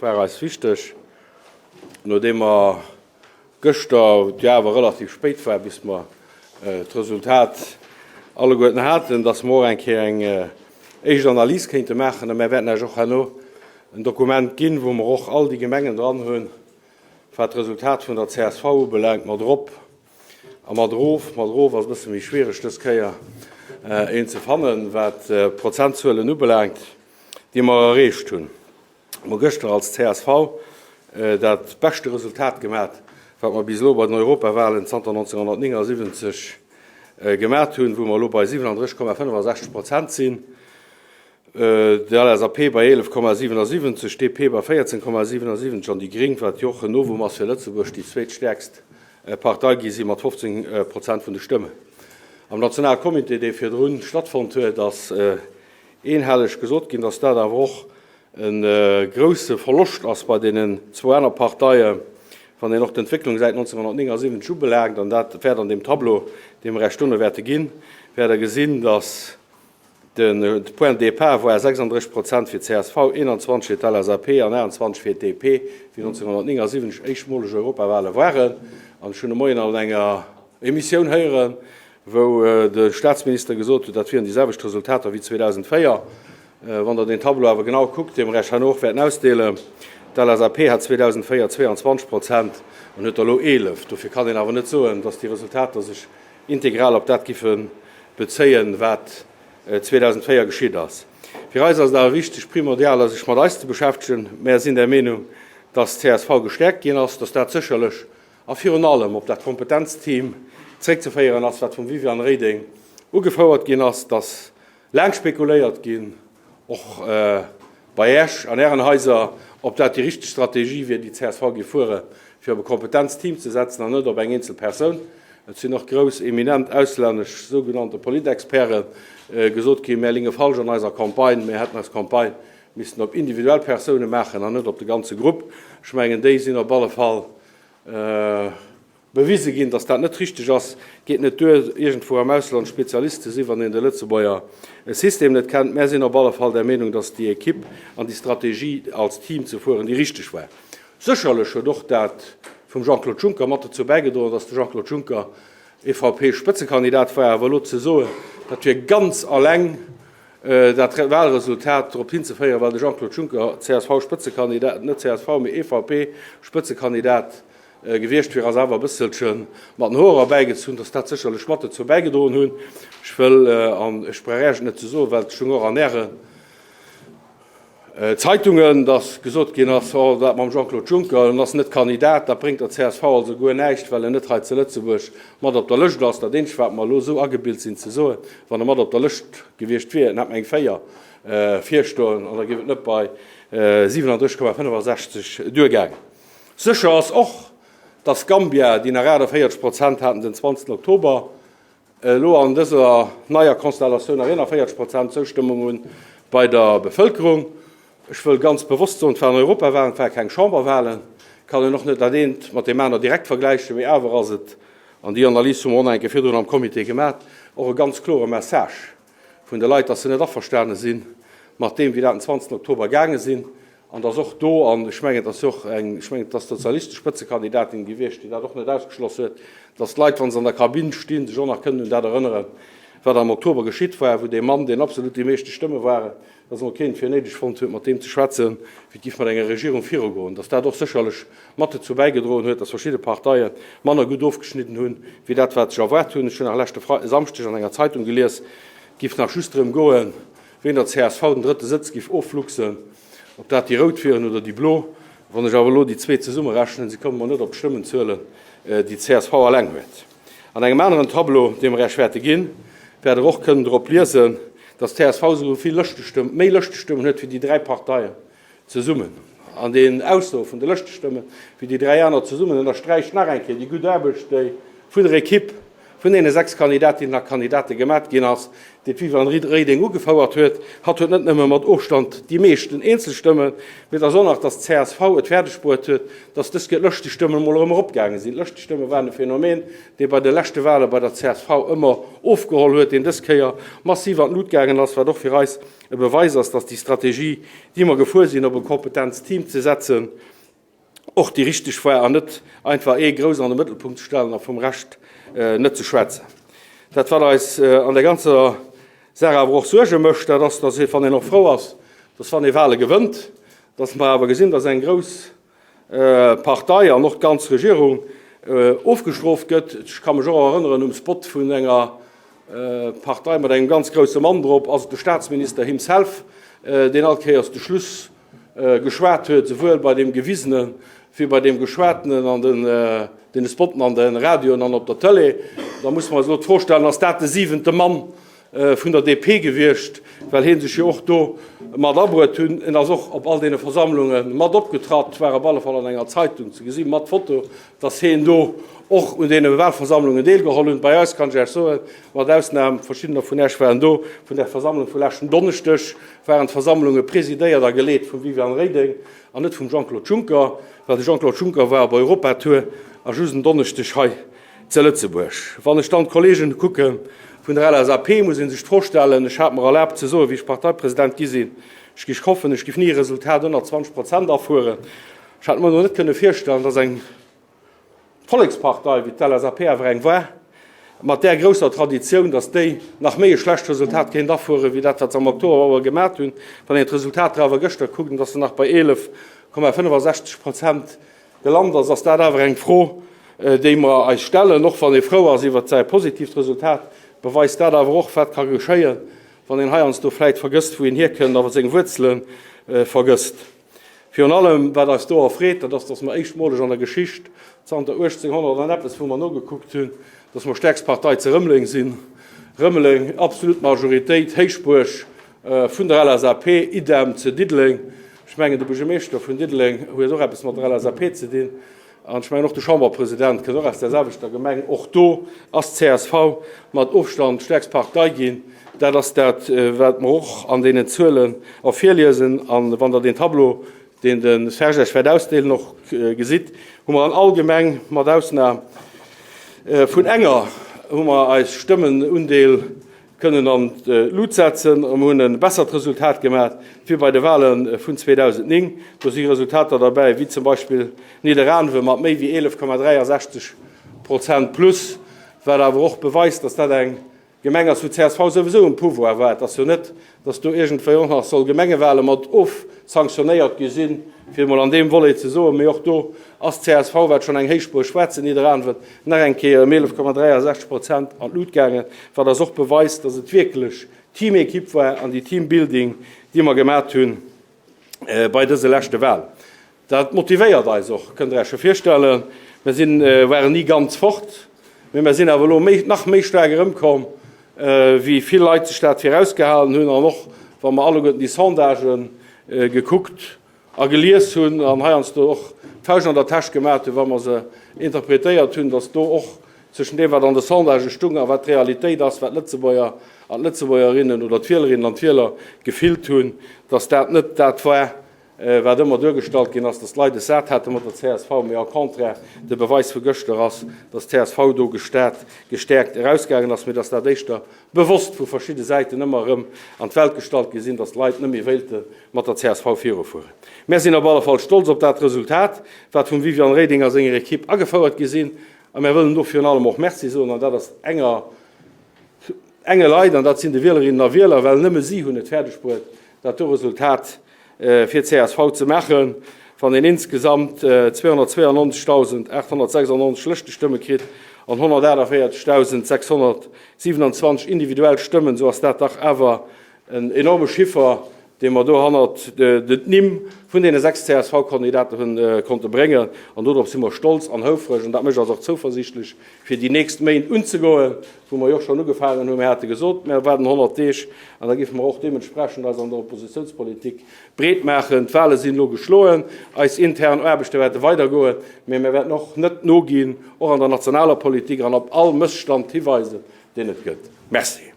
Et war eis wichteg, nodeem mer gëschter, wou et jo awer relativ spéit war, bis mer d'Resultat alleguerten haten, dass mer och eng Kéier eng éischt Analys kéinte maachen. A mär wäerten Iech och herno en Dokument ginn, wou mer och all déi Gemengen dran hunn, wat d'Resultat vun der csv ubelaangt, mat erop A mat erof, mat erof ass e bësse méi schwiereg dës Kéier een ze fannen, wat d'Prozentzuelen ubelaangt, déi mer erreecht hunn. Mer hu gëschter als csv dat beschte Resultat gemat, wat mer bis elo bei den Europawahlen zanter 1979 gemat hunn, wou mer elo bei 37,65 Prozent sinn. D'LSAP bei 11,77, d'DP bei 14,77 an déi Gréng, wat jo och en Novum ass fir Lëtzebuerg, déi zweetstäerkst Partei gi si mat 15 Prozent vun de Stëmmen. Am Nationalcomité, dee virdrun stattfonnt huet, ass eenhelleg gesot ginn, datt dat awer och e grousse Verloscht ass bei deenen zwou aner Parteien, wann een och d'Entwécklung säit 1979 ubelaangt. An dat wäert an deem Tableau, dee mer Iech dono wäerte ginn, wäert Der gesinn, datt De Point de départ war 36 Prozent fir csv, 21 fir d'LSAP an 28 fir d'DP, wéi 1979 éischtmoleg Europawale waren. An ech hunn de Moien an enger Emissioun héieren, wou de Staatsminister gesot huet, dat wieren déi selwecht Resultater wéi 2004. Wann Der deen Tableau awer genau kuckt, dee mer Iech herno och wäerten ausdeelen, d'LSAP hat 2004 22 Prozent an huet der elo 11. Dofir kann een awer net soen, datt déi Resultater sech integral op dat giffe bezéien, wat 2004 geschitt ass. Fir eis ass et awer wichteg, primordial sech mat eis ze beschäftegen. Mär sinn der Meenung, dass d'CSV gestäerkt ginn ass, dass dat sécherlech a virun allem op dat Kompetenzteam zréckzeféieren ass, wat vum Viviane Reding ugefouert ginn ass, dass laang spekuléiert ginn, och bei Äech an Ären Haiser, ob dat déi richteg Strategie wier, déi csv géif fuere fir op e Kompetenzteam ze setzen an net op eng eenzel Persoun. Et sinn och grouss eminent auslännesch sougenannte Politexperte gesot ginn, mär linge falsch an eiser Campagne, mär hätten eis Campagne missten op individuell Persoune maachen an net op de ganze Grupp. Ech mengen, déi sinn op alle Fall Bewise ginn, datt dat net richteg ass. Geet net duer, iergendwou am Ausland Spezialist ze sinn, wann een de Lëtzebuerger System net kennt. Mär sinn op alle Fall der Meenung, datt déi Equipe an déi Strategie als Team ze fueren déi richteg war. Sécherlech huet och dat vum Jean-Claude Juncker mat dozou bäigedroen, datt de Jean-Claude Juncker EVP-Spëtzekandidat war. Awer elo ze soen, dat wier ganz alleng dat Wahlresultat drop hinzeféieren, well de Jean-Claude Juncker CSV-Spëtzekandidat, net csv, mee EVP-Spëtzekandidat Gewiescht wier, ass awer e bësselche mat den Hoer erbäigezunn, dass dat sécherlech mat dozou bäigedroen hunn. Ech wëll, an ech brauch Iech et net ze soen, well et stoung och an Ären Zeitungen, dass gesot ginn ass, oh, dat mam Jean-Claude Juncker, en ass net Kandidat, dat bréngt der csv also guer näischt, well en net hei zu Lëtzebuerg mat op der Lëscht ass. Dat eenzegt, wat mer elo esou agebilt sinn ze soen, wann e mat op der Lëscht gewiescht wier, en hätt mer eng 4 virstoen an da géif et net bei 37,65 duergaangen. Sécher ass och, dass Gambia, déi nach 48 Prozent haten den 20 Oktober, elo an dëser neier Konstellatioun nach 41 Prozent Zoustëmmung hu bei der Bevëlkerung. Ech wëll ganz bewosst soen, et waren Europawahlen, et ware keng Chamberwahlen. Kann een och net dat eent mat deem aner direkt vergläichen, mee awer ass et, an déi Analys hu mer och nach eng Kéier virdrun am Comité gemat, och e ganz klore Message vun de Leit, dass se net averstane si mat deem, wéi dat den 20 Oktober gaange sinn. An dass och do, an ech mengen, et ass jo och eng, ech mengen, et ass d'sozialistesch Spëtzekandidatin gewiescht, déi dat och net ausgeschloss huet, dass d'Leit, wa se an der Kabinn stinn, sech och nach kënnen un dat erënneren, wat am Oktober geschitt war, wou dee Mann, deen absolut déi meeschte Stëmme waren, dass emol keen et fir néideg fonnt huet, mat deem ze schwätzen, wéi et giff mat enger Regierung virugoen, dass dat och sécherlech mat dozou bäigedroen huet, dass verschidde Parteie manner gutt ofgeschnidden hunn, wéi dat, wat sech erwaart hunn. Ech hunn nach leschte Fre Samschdeg an enger Zeitung gelies, et giff nach just drëm goen, Ween der csv den drëtte Sëtz giff offluchsen, ob dat déi Rout wieren oder déi Blo, wann ech awer elo déi zwee zesummerechnen, si komme mer net op d'Stëmmenzuelen, déi d'CSV alleng huet. An engem aneren Tableau, dee mer Iech wäerte ginn, wäert Der och kënnen drop liesen, dass d'CSV esouguer vill Lëschtestëmmen, méi Lëschtestëmmen huet wéi déi dräi Parteien zesummen. An den Aussoe vun de Lëschtestëmmen wéi déi dräi aner zesummen ënnersträicht nach eng Kéier déi gutt Aarbecht, déi vun der Equipe. vun deene 6 Kandidatinnen a Kandidate gemat ginn ass, déi d'Viviane Reding ugefouert huet. Hatt huet net nëmme mat Ofstand déi meeschten Eenzelstëmmen, mee et ass och nach, datt d'CSV et fäerdeg bruet huet, datt dës Kéier d'Lëschtestëmmen emol erëm eropgaange sinn. D'Lëschtestëmme waren e Phänomen, dee bei de leschte Wale bei der csv ëmmer ofgeholl huet, deen dës Kéier massiv an d'Lut gaangen ass, wat och fir eis e Beweis ass, datt déi Strategie, déi mer gefuer sinn, op e Kompetenzteam ze setzen, och déi richteg war an net einfach ee grouss an de Mëttelpunkt ze stellen a vum Rescht net ze schwätzen. Dat, wat eis an der ganzer Saach awer och Suerge mécht, dat ass, datt ee, wann een och frou ass, datt wann ee Wale gewënnt, datt mer awer gesinn, datt eng grouss Partei an och d'ganz Regierung ofgestrooft gëtt. Ech ka mech och erënneren, um Spot vun enger Partei mat engem ganz grousse Mann drop ass et de Staatsminister himself, deen all Kéiers de Schluss geschwat huet, souwuel bei deem Gewisene wéi bei deem Geschwatenen an deene Spotten an de Radioen an op der Tëlee. Da musse mer eis elo d'Fro stellen, Ass dat de siwente Mann vun der DP gewiescht, well hie sech jo och do mat abruet hunn. En ass och op all deene Versammlunge mat opgetratt, war op alle Fall an enger Zeitung ze gesi mat Foto, datt hien do och un deene Wahlversammlungen deelgeholl hunn. Bei eis kann ech Iech soen, mat Ausnam verschiddener vun Iech waren do, vun der Versammlung vu leschten Donneschdeg waren d'Versammlunge presidéiert a geleet vum Viviane Reding an net vum Jean-Claude Juncker, well de Jean-Claude Juncker war op Europatour a just en Donneschdeg hei Ze Lëtzebuerg. Wann ech dann d'Kollegen kucke vun der LSAP, muss ee sech d'Fro stellen, ech hat mer erlaabt ze soen, wéi ech Parteipresident gi sinn, ech géif hoffen, ech géif ni e Resultat ënner 20 Prozent afueren. Ech hat mer elo net kënne virstellen, datt eng Vollekspartei, wéi d'LSAP awer eng war, mat där grousser Traditioun, datt déi nach méi e schlecht Resultat kéint afueren, wéi dat, wat se am Oktober awer gemat hunn. Wann een d'Resultater awer gëschter kuckt, datt se nach bei 11,65 Prozent Gelant ass, ass dat awer eng Fro, déi mer eis stellen. Och wann ee frou ass iwwert säi positiivt Resultat, beweist dat awer och, wat ka geschéien, wann een heiansdo vläit vergësst, wou een hierkënnt a seng Wuerzele vergësst. Virun allem, wat eis do erfreet, dat ass, dass mer éischtmoleg an der Geschicht, zanter 1800 an eppes, wou mer nogekuckt hunn, dass mer stäerkst Partei ze Rëmeleng sinn. Rëmeleng, absolut Majoritéit, Héichbuerg vun der LSAP, idem ze Diddeleng. Ech mengen, de Buergermeeschter vun Diddeleng huet och eppes mat der LSAP ze dinn. An ech mengen, och de Chamberpresident kënnt och aus där selwechter Gemeng. Och do ass d'CSV mat Ofstand stäerkst Partei ginn. Dat ass dat, wat mer och an deenen Zuelen ervirliesen. A wann Der deen Tableau, deen de Serge lech wäert ausdeelen, och gesitt, hu mer an all Gemeng, mat Ausnam vun enger, hu mer eis Stëmmenundeel kënnen an d'Lut setzen a mir hunn e bessert Resultat gemat wéi bei de Wale vun 2009. Do si Resultater derbäi wéi zum Beispill Nidderaanwe mat méi wéi 11,63 Prozent plus, wat awer och beweist, datt dat eng Gemeng ass, wou csv souwisou um Pouvoir war. Et ass jo net, datt do iergendwéi och nach soll Gemengewale mat ofsanktionéiert gi sinn, fir emol an deem Volet ze soen, mee och do ass csv, wat schonn eng Héichbuerg war zu Nidderaanwen, nach eng Kéier ëm 11,63 Prozent an d'Lut gaangen, wat eis och beweist, datt et wierklech Teamekipp war an déi Teambuilding, déi mer gemat hunn bei dëse leschte Walen. Dat motivéiert eis och, kënnt Der Iech jo virstellen. Mir sinn, waren ni ganz fort, mee mir sinn awer elo méi, nach méi staark erëmkomm, wéi vill Leit sech dat virausgehalen hunn. An och wa mer alleguerten déi Sondagen gekuckt a gelies hunn an heiansdo och d'Fauscht an der Täsch gemat hunn, wa mer se interpretéiert hunn, datt do och zwëschen deem, wat an de Sondagë stung a wat d'Realitéit ass, wat d'Lëtzebuerger an d'Lëtzebuergerinnen oder d'Wielerinnen an d'Wieler gefillt hunn, datt dat net dat war, wat ëmmer duergestallt ginn ass, datt d'Leit es sat hätte mat der csv, mee au contraire, de Beweis vu gëschter ass, datt d'CSV do gestäerkt erausgaangen ass, mee datt dat éischter bewosst vu verschidde Säiten ëmmer erëm an d'Welt gestallt gi sinn, datt d'Leit net méi wéilte mat der csv virufueren. Mär sinn op alle Fall stolz op dat Resultat, wat vum Viviane Reding a senger Ekipp agefouert gi sinn, a mär wëllen do virun allem och Merci soen, an dat ass enger, enge Leit, an dat sinn de Wielerinnen a Wieler, well nëmme si hunn et fäerdegbruet, dat do Resultat fir csv ze maachen. Wann een insgesamt 292.896 Lëschtestëmme kritt an 148.627 individuell Stëmmen, esou ass dat dach awer en enorme Chiffer. Dee mer do hannert den Nimm vun deene 6 CSV-Kandidate konnte bréngen. An dodrop si mer stolz an houfreg. An dat mécht eis och zouversiichtlech, fir déi nächst Méint unzegoen, wou mer jo och schonn ugefaangen hunn. Mir hate gesot, mir waarden 100 Deeg an da géife mer och deementsprechend eis an der Oppositionspolitik breet maachen. D'Wahle sinn elo geschloen, eis intern Aarbechte wäerte weidergoen, mä mir wäerten och net noginn, och an der nationaler Politik an op all Mësstand hiweisen, deen et gëtt. Merci.